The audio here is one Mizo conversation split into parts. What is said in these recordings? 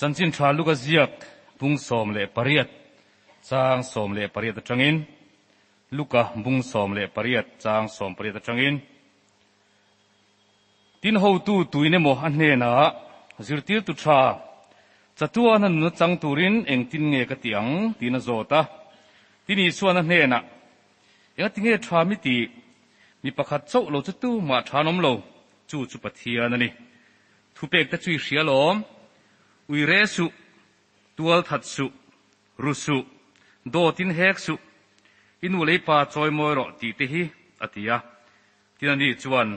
Chanchin tha Luka ziak bung 18 chang 18 atangin Luka bung 18 chang 18 atangin Tin hotu tuin emaw a hnenah zirtirtu tha chatuan a nuna chang turin engtin nge ka ti ang tiin a zawt a. Tin Isuan a hnenah Engati nge tha mi tih? Mi pakhat chauh lo chu tumah tha an awm lo, chu chu Pathian a ni. Thupek te chu i hria lawm. Ui re suh, tual that suh, ru suh, dawt in hek suh, i nu lei pa chawi mawi rawh tih te hi, a ti a. Tin ani chuan,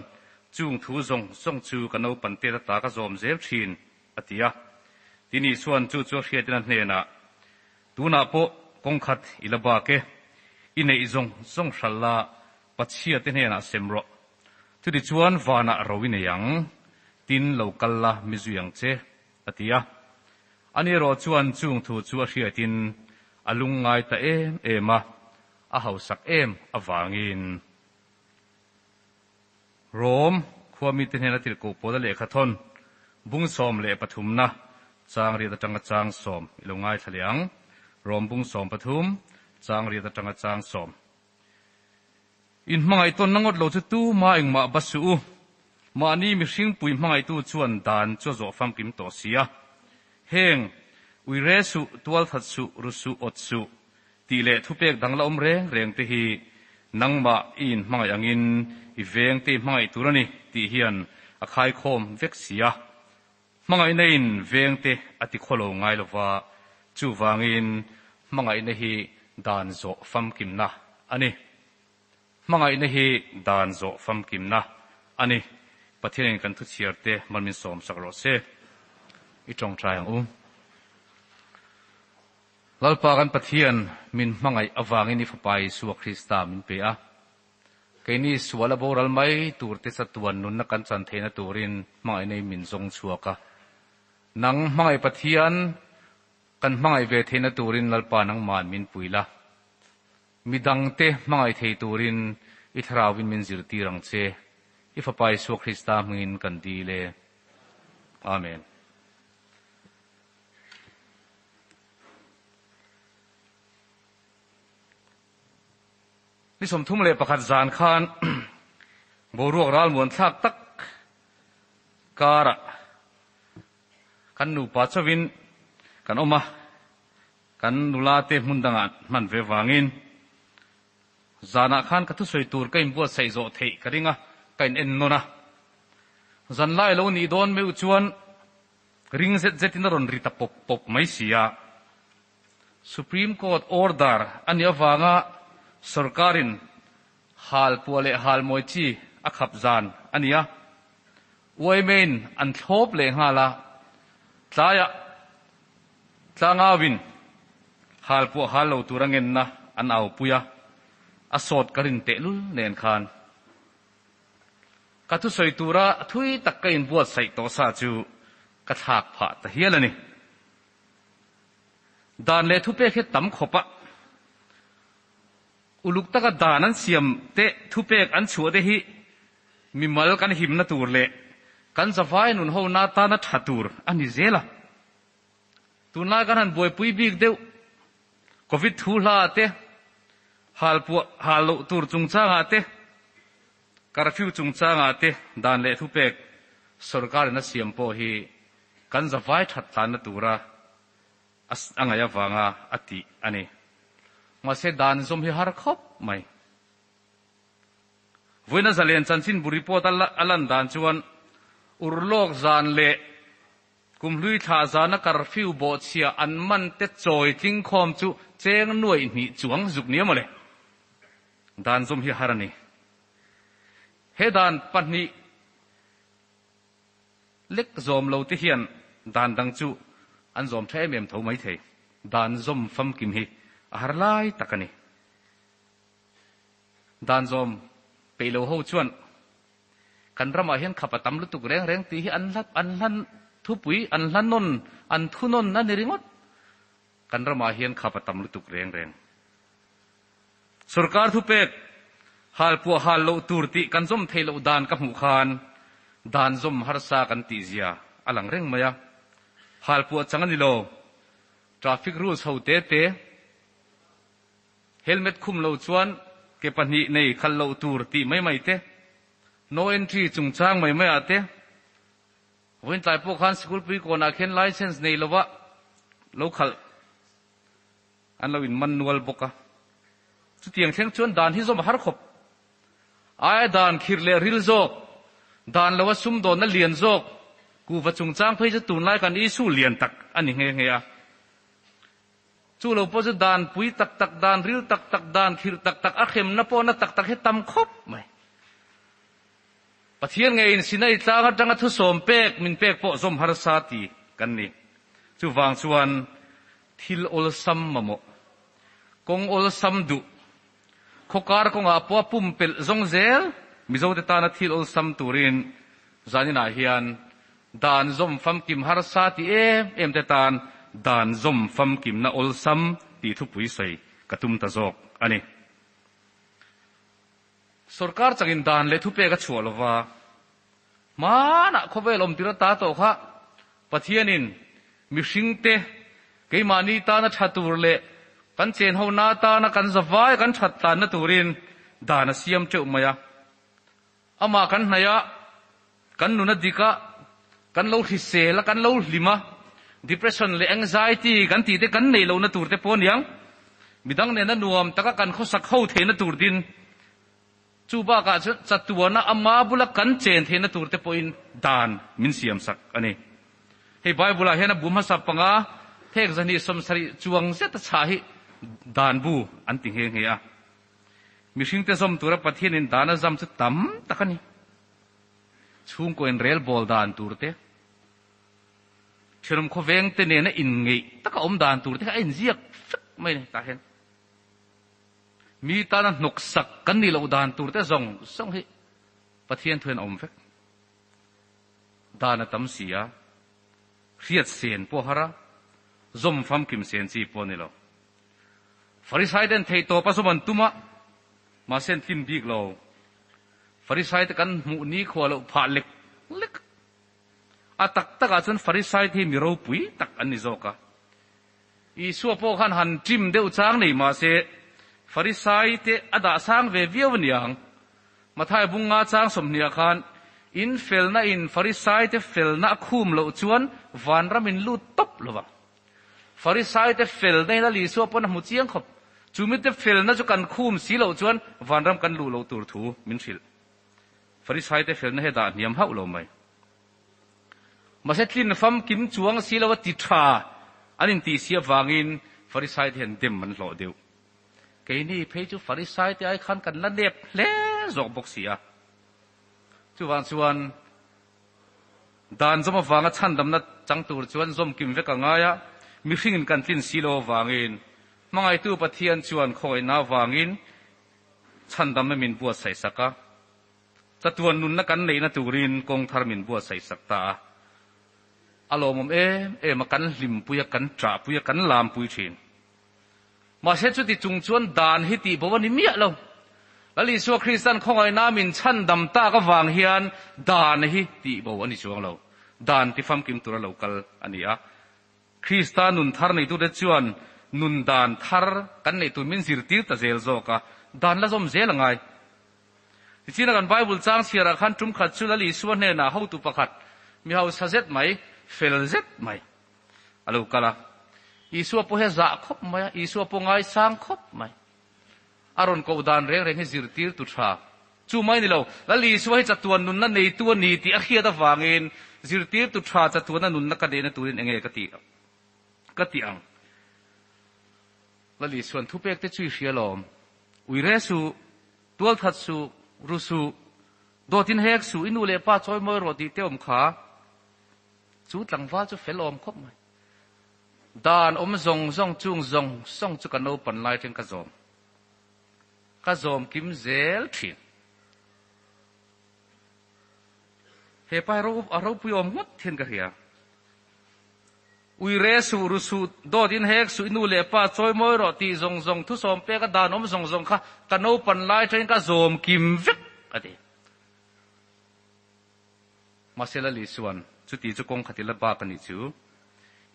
Chung thu zawng zawng chu ka naupan tet ata ka zawm zel thin, a ti a. Tin Isuan chu chu a hriatin a hnenah, Tunah pawh kawngkhat i la bak e, i neih zawng zawng hral la Pathiate hnenah sem rawh. Chutichuan vanah ro i nei ang, tin lo kal la mi zui ang che, a ti a. Ani erawh chuan chung thu chu a hriatin a lungngai ta em em a, a hausak em avangin. Rom khua mite hnena tirhkoh pawla lehkha thawn bung 13 na chang riat atanga chang 10 i lo ngaithla leh ang. Rom bung 13 chang riat atanga chang 10. In hmangaih tawn na ngawt lo chu tu ma engmah ba suh u. Mahni mihring pui hmangaihtu chuan dan chu a zawh famkim tawh si a. Heng, ui re suh, tual that suh, ru suh, awt suh, tih leh thupek dang la awm reng reng te hi nangmah i inhmangaih angin i veng te i hmangaih tur a ni tih hian a khaikhawm vek si a. Hmangaihna in veng te a ti khawlo ngai lova, chuvangin hmangaihna hi dan zawh famkimna a ni. Hmangaihna hi dan zawh famkimna a ni. Pathianin kan thuchhiar te mal min sawmsak rawh se. I tawngtai ang u. Lalpa kan Pathian min hmangaih avangin i Fapa Isua Krista min pe a. Keini sual a boral mai tur te chatuan nunna kan chan theihna turin hmangaihna in min zawng chhuak a. Nang hmangaih Pathian kan hmangaih ve theihna turin Lalpa nangman min pui la. Midangte hmangaih thei turin i thlarauin min zirtir ang che. I Fapa Isua Krista hmingin kan dil e. Amen. Ni 31 zan khan boruak ral muan thlak tak karah kan nupa chauhin kan awm a, kan nula te hmun dangah hman ve vangin zanah khan ka thusawi tur ka inbuatsaih zawh theih ka ring a, ka in en nawn a. Zanlai lo nih dawn meuh chuan ring zet zetin a rawn ri ta pawp pawp mai si a. Supreme Court order a nih avanga sorkarin hal puah leh hal mawi chi a khap zan a ni a. Uaimein an thlawp leh nghal a, tlaiah tlangauin hal puah hal lo tur a ngenna an aupui a, a sawt ka rin tehlul nen khan. Ka thusawi tura thui tak ka inbuatsaih tawh sa chu ka thlak phah ta hial a ni. Dan leh thupek hi tam khawp a, uluk taka dan an siam te thupek an chhuah te hi mimal kan himna tur leh kan zavai nun ho na tana tha tur a ni zel a. Tunlai kan han buaipui bik deuh Covid thu hla te, hal puah hal loh tur chungchangah te, curfew chungchangah te dan leh thupek sorkarin a siam pawh hi kan zavai that tlanna tura a ngaih avanga a tih a ni. Mahse dan zawm hi har khawp mai. Vawiina zalen chanchinbu report a lan dan chuan urlawk zan leh kumhlui thlah zana curfew bawhchhia an man te chawi tling khawm chu cheng nuaih hnih chuang zuk ni emaw le. Dan zawm hi har a ni. He dan pahnih Lek zawm lo te hian dan dang chu an zawm tha em em tho mai thei. Dan zawm famkim hi a har lai tak a ni. Dan zawm peih lo ho chuan kan ramah hian khap a tam lutuk reng reng tih hi an hla an hla thupui an hla nawn an thunawn a ni ringawt. Kan ramah hian khap a tam lutuk reng reng. Sorkar thupek hal puah hal loh tur tih kan zawm theih loh dan ka hmuh khan dan zawm harsa kan tih zia a lang reng mai a. Halpuah chang a ni lo. Traffic rules ho te te. Helmet khum lo chuan ke pahnih nei khalh loh tur tih mai mai te. No entry chungchang mai mai ah te. Vawiin tlai pawh khan sikul pui kawnah khian license nei lova lo khalh an lo inman nual bawk a. Chutiang thleng chuan dan hi zawm a har khawp. Aia dan khirh leh ril zawk, dan loa sumdawnna lian zawk, kuhva chungchang phei chu tunlai kan issue lian tak a ni nghe nghe a. Chu lo pawh chu dan pui tak tak, dan ril tak tak, dan khirh tak tak, a hremna pawh na tak tak hi tam khawp mai. Pathian ngeiin Sinai tlang atanga thusawm pek min pek pawh zawm harsa ti kan ni. Chuvang chuan thil awlsam mamawh, kawng awlsam duh, khawkar kawngah pawh a pumpelh zawng zel Mizote tana thil awlsam turin zaninah hian dan zawm famkim harsa ti em em te tan dan zawm famkimna awlsam tih thupui sawi ka tum ta zawk a ni. Sorkar changin dan leh thupek a chhuah lova, hmanah khawvel awm tir ata tawh kha Pathianin mihringte keimahni tana tha tur leh kan chenhona atana kan zavai kan that tlanna turin dan a siam teuh mai a. Amah kan hnaih a, kan nun a dik a, kan lo hrisel a, kan lo hlim a, depression leh anxiety kan tih te kan neih lohna tur te pawh aniang, midang nena nuam taka kan khawsak ho theihna tur din, chu bakah chuan chatuana ama bula kan chen theihna tur te pawhin dan min siam sak a ni. Hei Bible ah hian a bu hmasa panga thek zahnih sawmsarih chuang zeta chhah hi dan bu an ti nghe nghe a. Mihringte zawm tura Pathianin dan a zam chu tam tak a ni. Chhungkaw in rel bawl dan tur te, thenawm khawveng te nena inngeih taka awm dan tur te kha a inziak vek mai a ni tah hian. Mi tana hnawksak kan nih loh dan tur te zawng zawng hi Pathian thu hian a awm vek. Dan a tam si a, hriat sen pawh a har a, zawm famkim sen chi pawh a ni lo. Farisai ten theihtawp a zawm an tum a, mahse an tlin bik lo. Farisai te kan hmuh ni khua loh phah lek lek. A tak takah chuan Farisai te hi mi ropui tak an ni zawk a. Isua pawh khan han ṭim deuh chang nei mahse Farisai te a dah sang ve viau a niang. Mathai bunga chang sawmhniah khan, In felna in Farisai te felna a khum loh chuan vanram in lut tawp lo vang. Farisaite felna in a Isua pawn a hmu chiang khawp. Chu mite felna chu kan khum si loh chuan vanram kan luh loh tur thu min hrilh. Farisaite felna hi a dah hniam hauh lo mai. Mahse tlin famkim chuang si lo a ti tha an intih si avangin Farisaite hian dem an hlawh deuh. Keini phei chu Farisaite ai khan kan la nep hle zawk bawk si a. Chuvang chuan Dan zawm avanga chhandamna chang tur chuan zawmkim vek a ngai a, mihringin kan tlin si lo avangin hmangaitu Pathian chuan khawngaihna avangin chhandamna min buatsaih sak a, chatuan nunna kan neihna turin kawng thar min buatsaih sak ta a. A lawmawm em em a, kan hlimpui a, kan ṭahpui a, kan lampui ṭhin. Mahse chuti chung chuan dan hi tih bo a ni miah lo. Lal Isua Kristan khawngaihna min chhandam tak avang hian dan hi tih bo a ni chuang lo. Dan ti famkim tura lo kal a ni a. Krista nun thar neitute chuan nun dan thar kan neih tur min zirtir ta zel zawk a, dan la zawm zel a ngai. Tichina kan Bible chang chhiarah khan tum khat chu Lal Isua hnenah hotu pakhat, mi hausa zet mai, fel zet mai, A lo kal a, Isua pawh hi a zah khawp mai a, Isua pawh ngaisang khawp mai. A rawn koh dan reng reng hi zirtirtu tha. Chu mai ni lo, Lal Isua hi chatuan nunna neitu a ni tih a hriat avangin zirtirtu tha chatuana nunna ka neihna turin enge ka tih ka tih ang? Lal Isua'n thupek te chu i hria lawm. Ui re suh, tual that suh, ru suh, dawtin hek suh, i nu leh pa chawi mawi rawh tih te awm kha. Chu tlangval chu fel awm khawp mai. Dan awm zawng zawng chung zawng zawng chu ka naupan lai atangin ka zawm. Ka zawm kim zel thin. He pa hi a ropui awm ngawt hian ka hria. Ui re suh, ru suh, dawt in hek suh, i nu leh pa chawi mawi rawh tih zawng zawng thusawm pek a dan awm zawng zawng kha ka naupan lai atangin ka zawm kim vek a ti. Mahse Lali chuan, Chuti chu kawng khat i la bak a nih chu.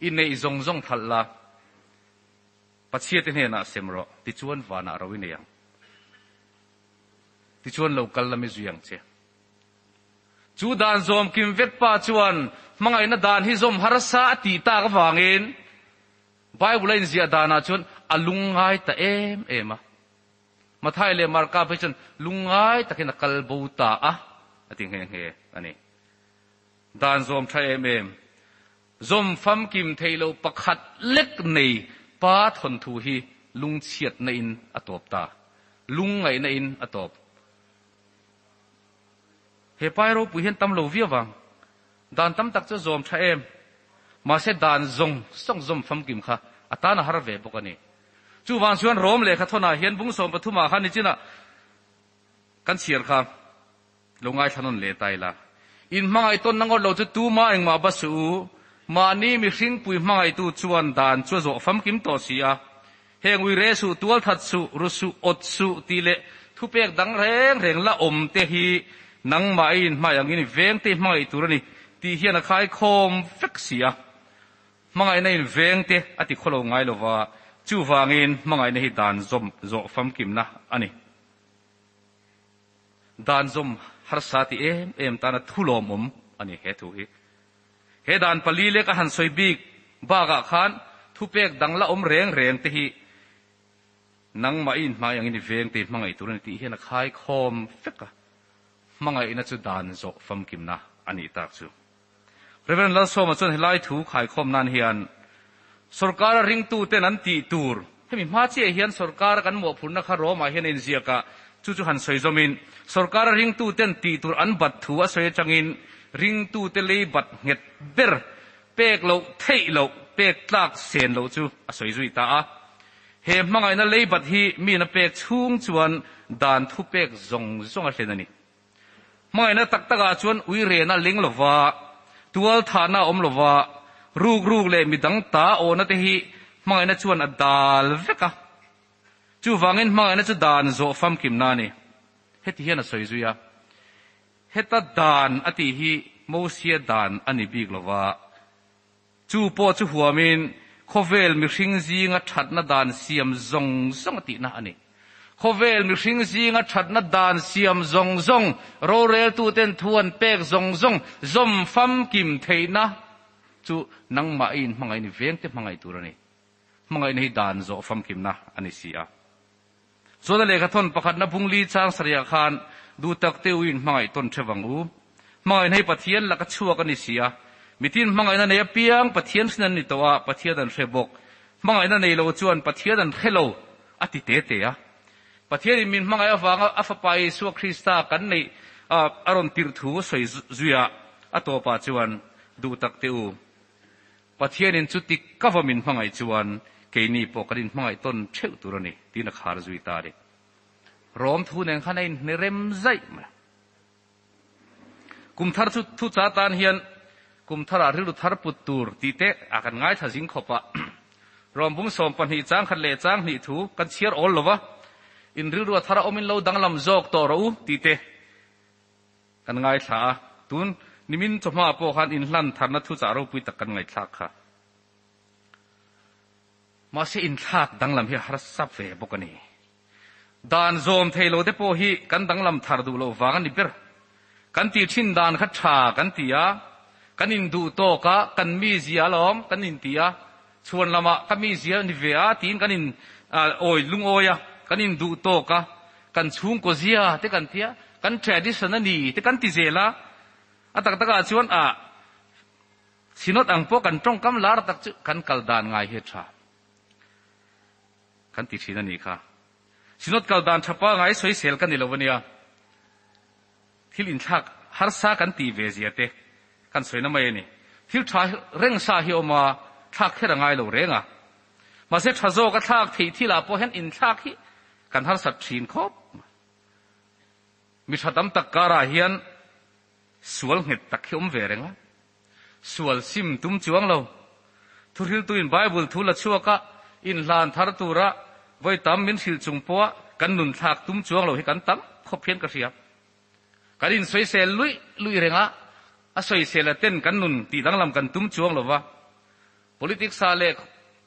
I neih zawng zawng thalh la, Pathiate hnenah sem rawh, tichuan vanah ro i nei ang. Tichuan lo kal la mi zui ang che. Chu dan zawm kim vek pa chuan hmangaihna dan hi zawm harsa a tih tak avangin Bible a inziah danah chuan a lungngai ta em em a. Mathai leh Marka phei chuan lungngai takin a kal bo ta a, a ti nghe nghe a ni. Dan zawm tha em em, zawm famkim thei lo pakhat lek nei pa thawnthu hi lungchhiatna in a tawp ta, lungngaihna in a tawp. He pai ropui hian tam lo viau vang. Dan tam tak chu zawm tha em. Mahse dan zawng zawng zawm famkim kha a tan a har ve bawk a ni. Chuvang chuan Rom lehkha thawnah hian bung 13 ah khan nichinah kan chhiar kha lo ngaithla nawn leh ta ila. In hmangaih tawnna ngawt lo chu tuma engmah ba suh u, mahni mihringpui hmangaihtu chuan dan chu a zawh famkim tawh si a. Heng ui re suh, tual that suh, ru suh, awt suh tih leh thupek dang reng reng la awm te hi nangmah i inhmai angin i veng te i hmangaih tur a ni tih hian a khaikhawm vek si a. Hmangaihna in veng te a ti khawlo ngai lo va, chuvangin hmangaihna hi dan zawm zawh famkimna a ni. Dan zawm harsa ti em em tana thu lawmawm a ni he thu hi. He dan pali lek a han sawi bik bakah khan thupek dang la awm reng reng te hi nangmah i inhmai angin i veng te i hmangaih tur a ni tih hian a khaikhawm vek a, hmangaihna chu dan zawh famkimna a nih tak chu. Rev. Lalsawma chuan helai thu khaikhawm nan hian sawrkara ringtuten an tih tur, hemi hma chiah hian sawrkara kan mawhphurhna kha Rome-ah hian a inziak a, chu chu han sawi zawmin sawrkara ringtuten tih tur an bat thu a sawi atangin ringtute lei bat nghet ber pek loh theih loh pek tlak sen loh chu a sawi zui ta a. He hmangaihna lei bat hi miin a pek chhung chuan dan thu pek zawng zawng a hlen a ni. Hmangaihna tak takah chuan ui rena ling lova, tual thahna a awm lova, ruk ruk leh midang ta awhna te hi hmangaihna chuan a dal vek a. Chuvangin hmangaihna chu dan zawh famkimna a ni. Heti hian a sawi zui a, Heta dan a tih hi Mosia dan a ni bik lova, chu pawh chu huamin khawvel mihring zinga thatna dan siam zawng zawng a tihna a ni. Khawvel mihring zinga thatna dan siam zawng zawng, roreltuten thu an pek zawng zawng zawm famkim theihna chu nangmah i inhmangaih ni vengte hmangaih tur a ni. Hmangaihna hi dan zawh famkimna a ni si a. Chuan a lehkha thawn pakhatna bungli chang sarihah khan duh tak te uin hmangaih tawn theuh ang u. Hmangaihna hi Pathian laka chhuak a ni si a. Mitin hmangaihna nei apiang Pathian hrin an ni tawh a, Pathian an hre bawk. Hmangaihna nei lo chuan Pathian an hre lo, a ti te te a. Pathianin min hmangaih avanga a Fapa Isua Krista kan neih a rawn tirh thu sawi zuiah a tawpah chuan duh tak te u. Pathianin chuti ka va min hmangaih chuan keini pawh kan inhmangaih tawn theuh tur a ni, tiin a khar zui ta a ni. Rom thu nen khan a inhne rem zaih mai. Kum thar chu thu cha tan hian kum tharah rilru thar put tur tih te a kan ngaithla zing khawp a. Rom bung 12 chang khat leh chang hnih thu kan chhiar awl lo va, in rilru a thar a awmin lo danglam zawk tawh rawh u tih te Kan ngaithla a, tun nimin chawhma pawh khan inhlan tharna thuchah ropui tak kan ngaihthlak kha. Mahse inthlak danglam hi a harsa ve bawk a ni. Dan zawm thei lo te pawh hi kan danglam thar duh loh vang a ni ber. Kan tih thin dan kha tha kan ti a, kan induh tawk a, kan mizia alawm kan inti a, chhuan lamah ka mizia ni ve a tiin kan in awi lungawi a, kan induh tawk a, Kan chhungkaw zia te kan tia, kan tradition a ni te kan ti zel a, a tak takah chuan a Synod ang pawh kan tawngkam lar tak chu kan kal dan ngai hi a tha kan ti thin a nih kha. Synod kal dan tha pangai sawisel ka ni lo a nia, thil inthlak harsa kan tih ve zia te kan sawina mai a ni. Thil tha reng sa hi a awm a, thlak kher a ngai lo reng a. Mahse tha zawk a thlak theih thilah pawh hian inthlak hi Kan harsat thin khawp mai. Mi tha tam tak karah hian sual nghet tak hi awm ve reng a. Sual sim tum chuang lo. Thuhriltuin Bible thu la chhuak a, inhlan thar tura vawi tam min hrilh chung pawha kan nun thlak tum chuang lo hi kan tam khawp hian ka hria. Kan insawisel luih luih reng a, a sawisel a ten kan nun tih danglam kan tum chuang lo va. Politics ah leh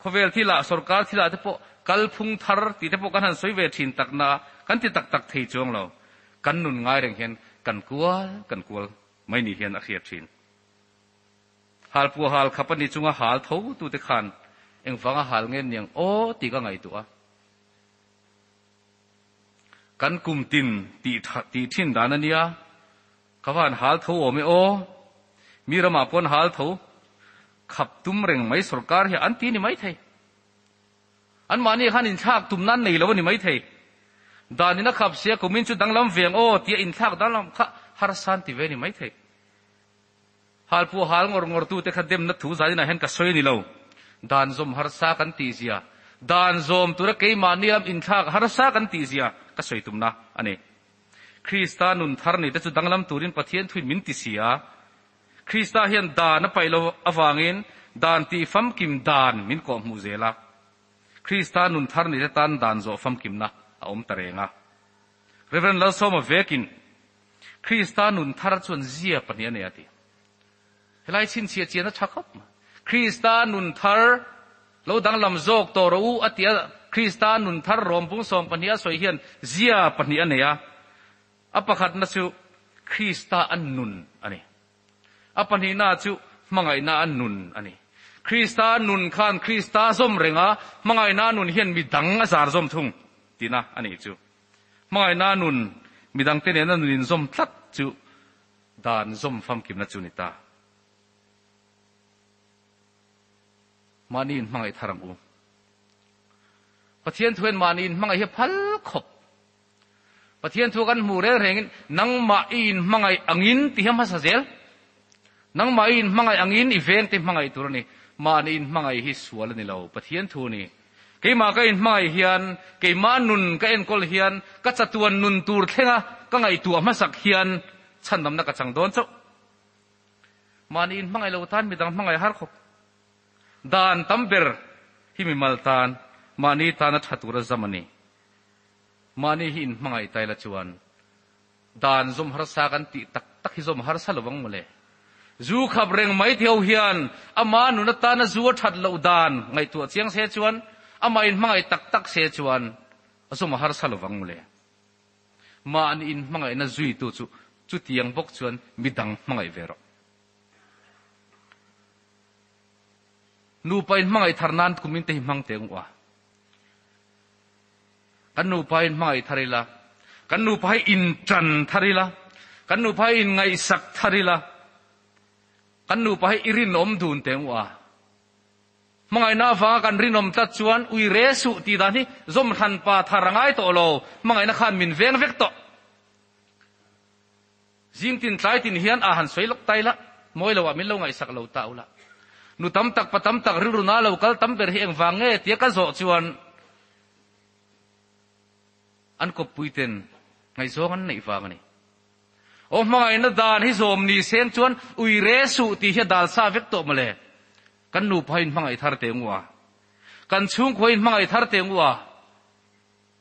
khawvel thil ah, sorkar thil ah te pawh kalphung thar tih te pawh kan han sawi ve thin tak na a, kan ti tak tak thei chuang lo. Kan nun ngai reng hian kan kual kan kual mai ni hian a hriat thin. Halpuah hal khap a ni chunga hal tho tute khan engvanga hal nge niang aw tih ka ngaihtuah a. Kan kum tin tih tih thin dan a nia, ka van hal tho awm e aw. Mi ramah pawn hal tho khap tum reng mai sorkar hi an ti ni mai thei. Anmahni khan inthlak tum nan nei lo a ni mai thei. Dan in a khap sia kumin chu danglam ve ang aw tia inthlak danglam kha harsa an ti ve ni mai thei. Halpuah hal ngawr ngawr tute kha demna thu zaninah hian ka sawi a ni lo. Dan zawm harsa kan tih zia, dan zawm tura keimahni lam inthlak harsa kan tih zia ka sawi tumna a ni. Krista nun thar nite chu danglam turin Pathian thuin min ti si a. Krista hian dan a paih lo avangin dan tih famkim dan min kawhhmuh zel a. Krista nun thar nite tan dan zawh famkimna a awm ta reng a. Rev. Lalsawma vekin Krista nun thar chuan zia pahnih a nei a ti. Helai chhinchhiah chian a tha khawp mai. Krista nun thar lo danglam zawk tawh rawh u a ti a, Krista nun thar rawm bung 12 a sawi hian zia pahnih a nei a. A pakhatna chu Krista a nun a ni. A pahnihna chu hmangaihna a nun a ni. Krista nun khan Krista zawm reng a, hmangaihna nun hian midang a zar zawm thung tihna a nih chu. Hmangaihna nun midangte nena nun inzawm tlat chu dan zawm famkimna chu ni ta. Mahni inhmangaih thar ang u. Pathian thu hian mahni inhmangaih hi phal khawp. Pathian thu kan hmuh reng rengin nangmah i inhmangaih angin ti hian hmasa zel. Nangmah i inhmangaih angin i vengte hmangaih tur a ni. Mahni inhmangaih hi sual a ni lo. Pathian thu a ni. Keimah ka inhmangaih hian, keimah nun ka enkawl hian, ka chatuan nun tur thlenga ka ngaihtuah hmasak hian chhandamna ka chang dawn chauh. Mahni inhmangaih lo tan midang hmangaih har khawp. Dan tam ber hi mimal tan, mahni tana tha tura zam a ni. Mahni hi inhmangaih tai la chuan Dan zawm harsa kan tih tak tak hi zawm harsa lo ang mawle. Zu khap reng mai ti ho hian ama nun atana zu a that loh dan ngaihtuah chiang se chuan amah in hmangaih tak tak se chuan a zawm a harsa lo ang mawle. Mahni in hmangaihna zuitu chu chutiang bawk chuan midang hmangaih ve rawh. Nupa in hmangaih thar nan kum in te hi hmang teh ang u a. Kan nupa hi hmangaih thar ila, kan nupa hi inṭan thar ila, kan nupa hi inngaihsak thar ila, kan nupa hi i rinawm dun teh u a. Hmangaihna avanga kan rinawm tlat chuan ui re suh tih dan hi zawm hran pa thar a ngai tawh lo, hmangaihna khan min veng vek tawh. Zing tin tlai tin hian a han sawi lawk ta ila, mawi lo ah min lo ngaihsak lo ta ula. Nu tam tak pa tam tak rilru na lo kal tam ber hi engvang nge tia ka zawh chuan an kawppui ten ngaihzawng an neih vang a ni. Aw hmangaihna dan hi zawm ni seng chuan ui re suh tih hi a dal sa vek tawh mawle. Kan nupa in hmangaih thar teh ngu a. Kan chhungkhua in hmangaih thar teh ngu a.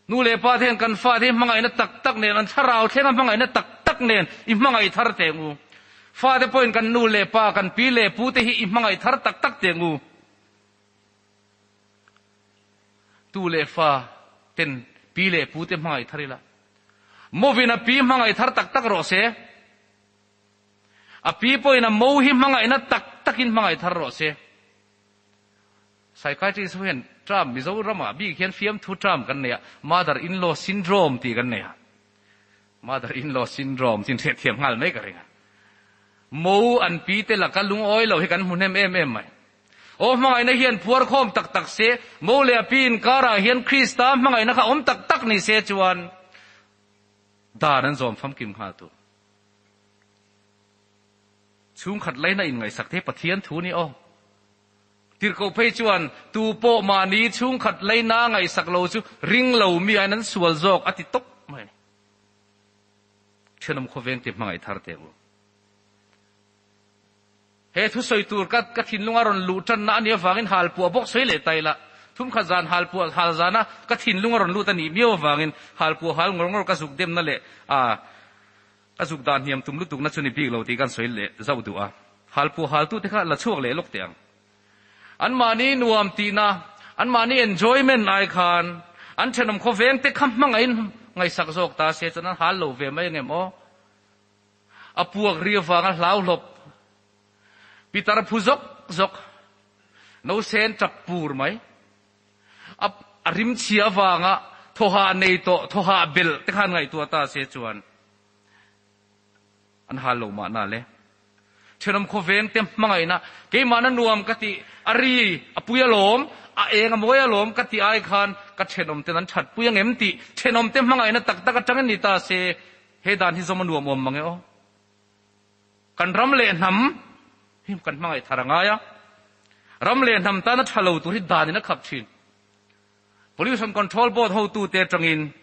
Nu leh pa te hian kan fate hi hmangaihna tak tak nen, an thlarau thlenga hmangaihna tak tak nen i hmangaih thar teh ang u. Fate pawhin kan nu leh pa, kan pi leh pu te hi i hmangaih thar tak tak teh ang u. Tu leh fa ten pi leh pu te hmangaih thar ila, Movin a pi hmangaih thar tak tak rawh se. A pi pawhin a mo hi hmangaihna tak takin hmangaih thar rawh se. Psychiatrist ho hian term Mizoram ah bik hian fiamthu term kan nei a, mother in law syndrome tih kan nei a. Mother in law syndrome chin hriatthiam nghal mai ka ring a. Mo an pi te laka lungawi lo hi kan hmu hnem em em mai. Aw hmangaihna hian phuar khawm tak tak se, mo leh a pi inkarah hian Krista hmangaihna kha awm tak tak ni se chuan dan an zawm famkim nghal tur. Chhungkhat laina inngaihsak te hi Pathian thu ni aw. Tirhkoh phei chuan, Tu pawh mahni chhungkhat leina ngaihsak lo chu ring lo mi aiin an sual zawk a ti tawp mai a ni. Ṭhenawm khawveng te hmangaih thar teh u. He thusawi tur ka ka thinlunga rawn luh ṭanna a nih avangin halpuah bawk sawi leh ta ila, thumkhat zan halpuah hal zana ka thinlunga rawn lut a nih miau avangin halpuah hal ngawr ngawr ka zuk demna leh a Ka zuk dan hniam tum lutukna chu ni bik lo tih kan sawi leh zauh duh a, halpuah haltute kha la chhuak leh lawk teh ang. Anmahni nuam tihna, anmahni enjoyment ai khan an thenawm khawveng te kha hmangaihin ngaihsak zawk ta se chuan an hal lo ve mai angem aw? A puak ri avanga hlau hlawp, pitar phu zawk zawk, no sen tap pur mai, a a rim chhia avanga thawhah nei tawh, thawhah belh te khan ngaihtuah ta se chuan An hal lo mahna le. Thenawm khawveng te hmangaihna, keimahna nuam ka tih, a ri, a pui alawm, a eng a mawi alawm ka tih ai khan ka thenawm ten an that pui angem tih thenawm te hmangaihna tak tak atang in ni ta se, he dan hi zawm a nuam awm mang e aw. Kan ram leh hnam hi kan hmangaih thar a ngai a, ram leh hnam tana tha lo tur hi dan in a khap thin. Pollution Control Board hotute atangin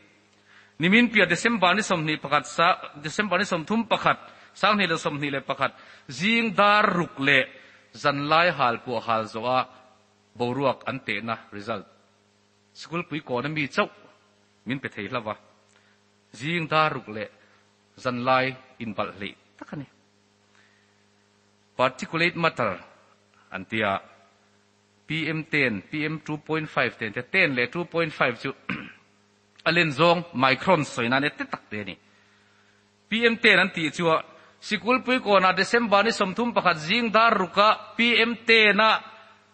nimin piah December ni 21 sa December ni 31 2021 zing dar ruk leh zanlai hal puah hal zawha boruak an tehna result sikul pui kawna mi chauh min pe thei hlauh a, zing dar ruk leh zanlai inbalh hleih tak a ni. Particulate matter an tia. PM ten, PM 2.5 ten te, ten leh 2.5 chu a len zawng micron sawi nan e te tak te a ni. PM ten an tih chu a Sikulpui kawnah December ni 31 zing dar ruka PM ten a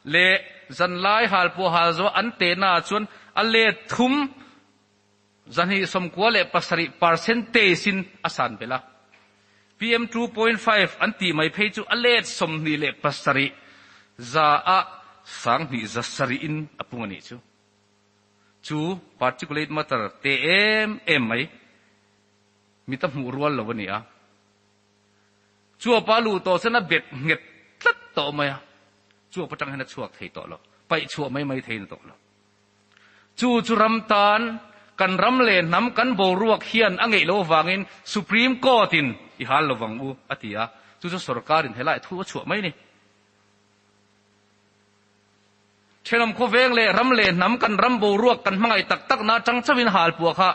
leh zanlai halpuah hal zawh an tehna ah chuan a let thum 297 percentage in a san belh a. PM 2.5 an tih mai phei chu a let 27 za ah 20 7 in a pung a nih chu. Chu particulate matter te em em mai mit a hmuh rual lo a ni a. Chuapa luh tawh chuan a bet nghet tlat tawh mai a, chuap atang hian a chhuak thei tawh lo, paih chhuah mai mai thei na tawh lo. Chu chu ram tan, kan ram leh hnam kan boruak hian a ngeih loh avangin Supreme Court in i hal lovang u, a ti a. Chu chu sorkarin helai thu a chhuah mai a ni. Thenawm khawveng leh ram leh hnam kan ram boruak kan hmangaih tak tak na atang chauhin hal puah kha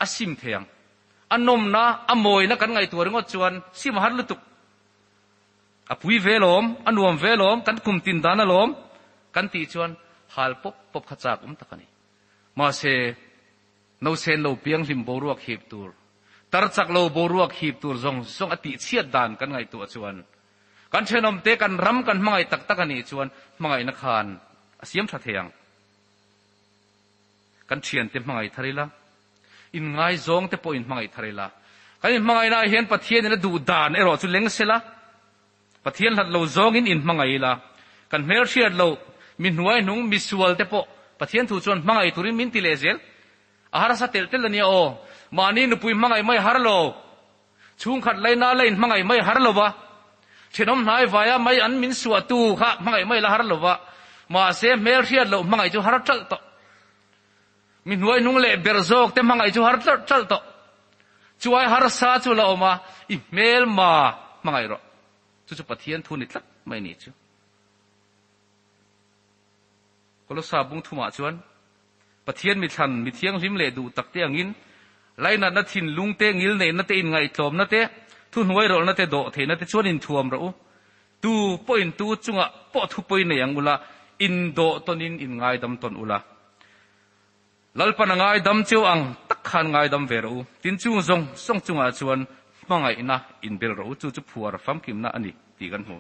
a sim thei ang. A nawmna, a mawina kan ngaihtuah ringawt chuan sim a har lutuk. A pui ve lawm, a nuam ve lawm, kan kum tin dan alawm kan tih chuan hal pawp pawp kha chak awm tak a ni. Mahse, nosen lo pianghlim boruak hip tur, tar chak lo boruak hip tur zawng zawng a tih chhiat dan kan ngaihtuah chuan kan thenawmte kan ram kan hmangaih tak tak a nih chuan hmangaihna khan a siam tha thei ang. Kan thiante hmangaih thar ila, inngaizawngte pawh inhmangaih thar ila. Kan inhmangaihnaah hian Pathianin a duh dan erawh chu leng sela, Pathian hlat lo zawngin inhmangaih ila. Kan hmelhriat loh, mi hnuaihnung, mi sualte pawh Pathian thu chuan hmangaih turin min ti leh zel. A harsa telh telh a nia aw. Mahni nupui hmangaih mai har lo. Chhungkhat laina la inhmangaih mai har lo va, thenawm hnai vaia mai an min suahtu kha hmangaih mai la har lo va, mahse hmelhriat loh hmangaih chu har ṭalh tawh. Mi hnuaihnung leh ber zawk te hmangaih chu har ṭalh ṭalh tawh. Chuai harsa chu la awm a, i hmelma hmangaih rawh. Chu chu Pathian thu ni tlat mai ni chu. Kolosa bung thumah chuan Pathian mithlan, mi thianghlim leh duh tak te angin lainatna thinlung te, ngilneihna te, inngaihtlawmna te, thuhnuai rawlhna te, dawhtheihna te chuan inthuam rawh u. Tu pawhin tu chungah pawh thupawi nei ang ula, indawh tawnin inngaidam tawn ula. Lalpan a ngaidam cheu ang tak khan ngaidam ve rawh u. Tin chung zawng zawng chungah chuan hmangaihna inbel rawh u, chu chu phuar famkimna a ni tih kan hmu.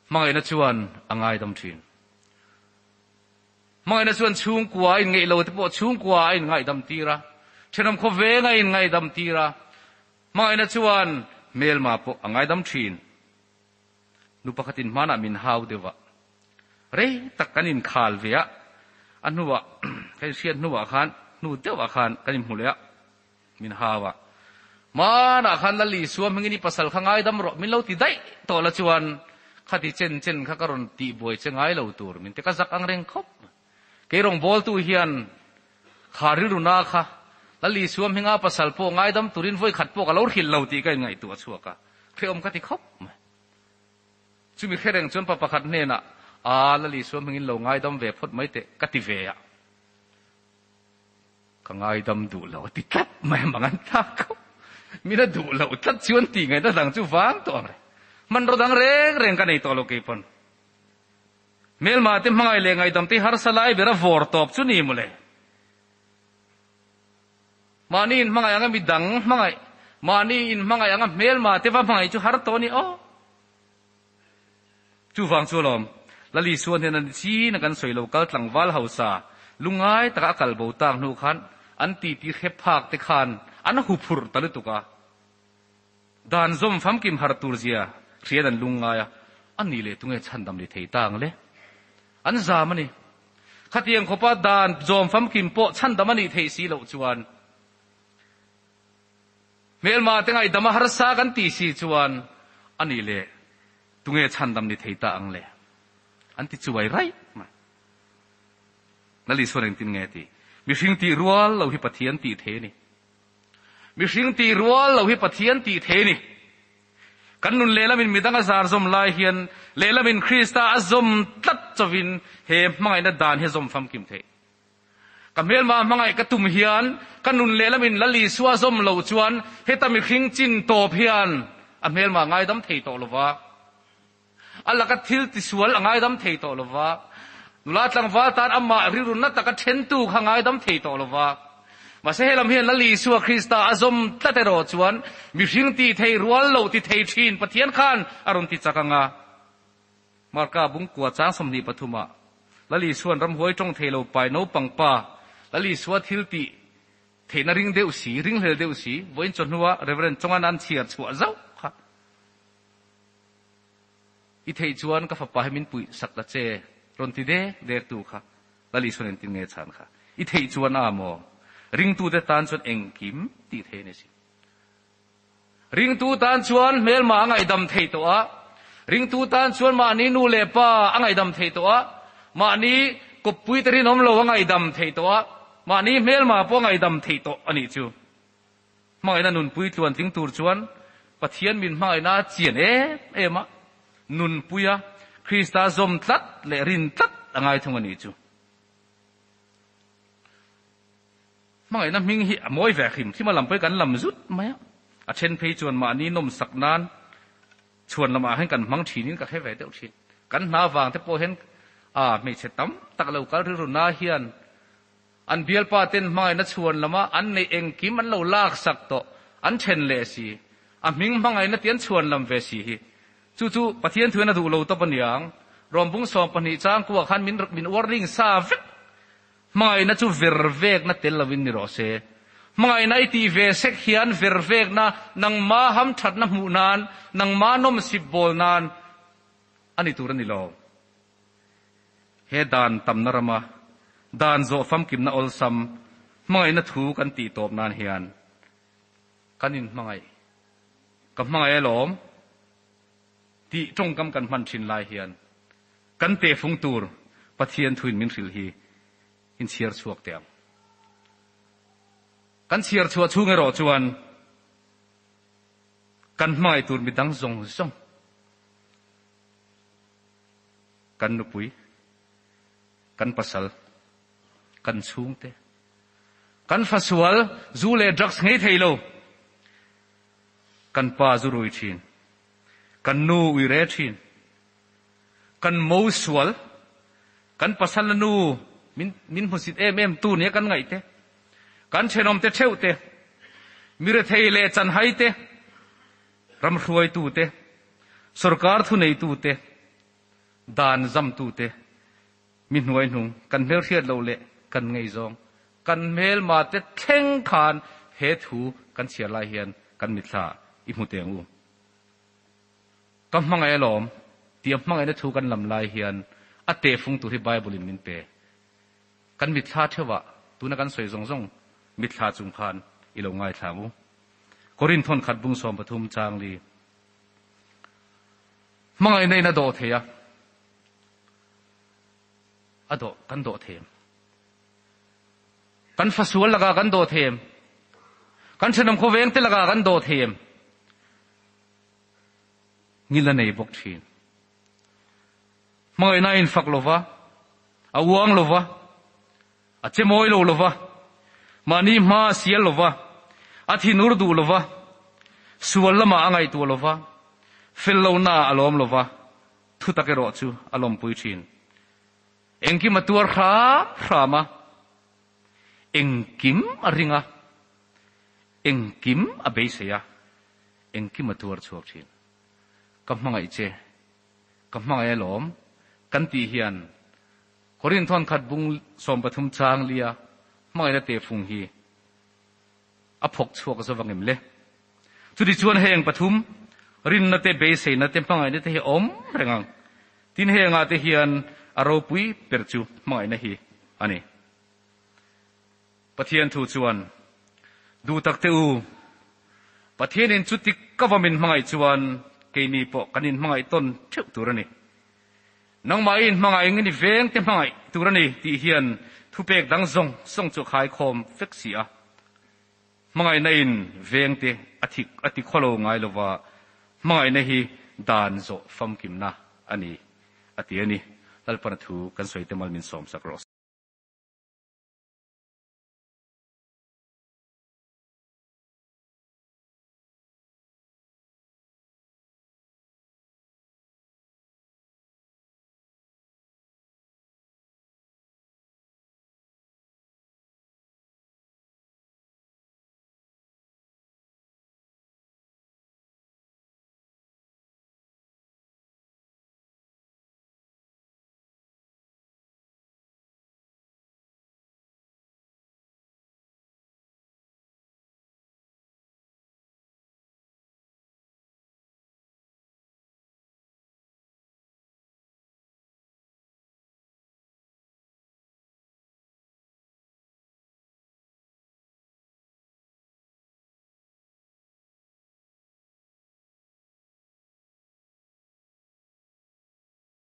Hmangaihna chuan a ngaidam thin. Hmangaihna chuan chhungkua a inngeih lo te pawh chhungkua a inngaihdam tir a, thenawm khawveng a inngaihdam tir a. Hmangaihna chuan hmelma pawh a ngaidam thin. Nu pakhatin hmanah min hau deuh a, rei tak kan inkhal ve a, a hnuah kan inhriat hnuah khan hnu deuhah khan kan inhmu leh a, Min hau a. Hmanah khan Lal Isua hmingin i pasal kha ngaidam rawh, min lo ti daih tawh la chuan khati chen chen kha ka rawn tihbuai che ngai lo tur min ti. Ka zak ang reng khawp. Kei rawngbawltu hian kha rilru na kha Lal Isua hminga pasal pawh ngaidam turin vawi khat pawh ka lo hrilh lo tih ka inngaihtuah chhuak a, hrehawm ka ti khawp mai. Chumi hre reng chuan pa pakhat hnenah, Aa, Lal Isua hmingin lo ngaidam ve phawt mai teh, ka ti ve a. Ka ngaidam duh lo a ti tlat mai a, mang an thlak khawp. Min a duh loh tlat chu an tih ngaihna dang chu vang tawh ang reng. Hmanraw dang reng reng ka nei tawh lo kei pawn. Hmelma te hmangaih leh ngaihdam te hi harsa lai ber a vawr tawp chu ni mawle. Mahni in hmangaih anga midang hmangaih, mahni in hmangaih anga hmelma te va hmangaih chu har tawh a ni aw. Chuvang chu alawm, Lal Isua hnena ni chin a kan sawi lo kal tlangval hausa lungngai taka a kal bo tak hnu khan an titi hre phak te khan an huphurh ta lutuk a. Dan zawm famkim har tur zia hriat an lungngai a, a nih leh tunge chhandam ni thei ta ang le? An zam a ni. Khatiang khawpa dan zawm famkim pawh chhandam a nih theih si loh chuan hmelma te ngaihdam a harsa kan tih si chuan a nih leh tunge chhandam ni thei ta ang le? An ti chuai raih mai. Lal Isuan engtin nge a ti? Mihring tih rual lo hi Pathian tih thei a ni. Mihring tih rual lo hi Pathian tih thei a ni. Kan nun lehlamin midang a zar zawm lai hian lehlamin Krista a zawm tlat chauhin he hmangaihna dan hi a zawm famkim theih. Ka hmelma hmangaih ka tum hian ka nun lehlamin Lal Isua a zawm loh chuan heta mihring chin tawp hian a hmelma a ngaidam thei tawh lova. A laka thil tisual a ngaidam thei tawh lova. Nula tlangval tan amah rilru na taka thentu kha ngaidam thei tawh lova. Mahse helam hian Lal Isua Krista a zawm tlat erawh chuan mihring tih thei rual lo ti thei thin Pathian khan a rawn ti chak ang a. Marka bungkua chang 23 ah Lal Isua'n ramhuai tawng thei lo pai naupang pa Lal Isua thil tih theihna ring deuh si, ringhlel deuh si, vawiin chawhnua Reverend Chongan an chhiar chhuah zauh kha. I theih chuan ka fapa hi min puih sak ta che, rawn ti dek dek tu kha Lal Isuan engtin nge chhan kha? I theih chuan a maw? Ringtute tan chuan engkim tih thei a ni si. Ringtu tan chuan hmelma a ngaihdam thei tawh a, ringtu tan chuan mahni nu leh pa a ngaihdam thei tawh a, mahni kawppuite rinawm lo a ngaihdam thei tawh a, mahni hmelma pawh a ngaihdam thei tawh a nih chu. Hmangaihna nunpui tluan tling tur chuan Pathian min hmangaihna a chian em em a, nunpuia Krista zawm tlat leh rin tlat a ngai thung a nih chu. Hmangaihna hming hi a mawi ve hrim hrim a, lam pawhin kan lam zut mai a, a then phei chuan mahni nawmsak nan chhuan lamah hian kan hmang thinin ka hre ve deuh thin. Kan hna vang te pawh hian a hmeichhe tam tak lo kal rilru na hian An bialpa ten hmangaihna chhuan lama an neih engkim an lo laksak tawh, an then leh si. A hming hmangaihna tih an chhuan lam ve si hi. Chu chu Pathian thuin a duh lo tawp aniang. Rawmbung 12 changkua khan min min warning sa vek. Hmangaihna chu ver vekna tel lovin ni rawh se. Hmangaihna i tih ve sek hian ver vekna nangma hamthatna hmuh nan, nangma nawmsip bawl nan a ni tur a ni lo. He dan tamna rama dan zawh famkimna awlsam hmangaihna thu kan tih tawp nan hian kan inhmangaih, ka hmangaih alawm tih tawngkam kan hman thin lai hian kan tehfung tur Pathian thuin min hrilh hi inchhiar chhuak teh ang. Kan chhiar chhuah chhung erawh chuan kan hmangaih tur midang zawng zawng, Kan nupui, kan pasal, kan chhungte, kan fasual zu leh drugs nghei thei lo, kan pa zu rui thin, kan nu ui re thin, kan mo sual, kan pasal na nu min min hmusit em em tu nia kan ngaih te, kan thenawm te theuh te, mi rethei leh chanhai te, Ram hruaitute, sorkar thuneitute, dan zamtute, mi hnuaihnung kan hmelhriat loh leh kan ngaihzawng, kan hmelmate thleng khan he thu kan chhiar lai hian kan mitthla i hmu teh ang u. Ka hmangaih alawm tia hmangaihna thu kan lam lai hian a tehfung tur hi Bible-in min pe. Kan mitthla theuhah tuna kan sawi zawng zawng mitthla chung khan i lo ngaithla ang u. Korinth thawn khat bung 13 chang li. Hmangaihna in a dawh thei a, a dawh, kan dawh thei em? Kan fasual lakah kan dawh thei em? Kan thenawm khawveng te lakah kan dawh thei em? Ngil a nei bawk thin. Hmangaihna a infak lova, a uang lova, A che mawi lo lova, mahni hma a sial lova, a thinur duh lova, sual lamah a ngaihtuah lova, fel lohnaah a lawm lova, thutak erawh chu a lawmpui thin. Engkim a tuar hram hram a, engkim a ring a, engkim a beisei a, engkim a tuar chhuak thin. Ka hmangaih che, ka hmangaih alawm kan tih hian Korinthon khat bung 13 chang lia hmangaihna tehfung hi a phawk chhuak zo vangem le. Chuti chuan heng pathum, rinna te, beiseina te, hmangaihna te hi awm reng ang. Tin hengah te hian a ropui ber chu hmangaihna hi a ni. Pathian thu chuan, Duh tak te u, Pathianin chuti ka va min hmangaih chuan keini pawh kan inhmangaih tawn theuh tur a ni. Nangmah i inhmangaih nge ni veng te hmangaih tur a ni tih hian thupek dang zawng zawng chu a khaikhawm vek si a. Hmangaihna in veng te a thik a ti khawlo ngai lova, hmangaihna hi dan zawh famkimna a ni a ti a ni. Lalpana thu kan sawi te mal min sawmsak rawh se.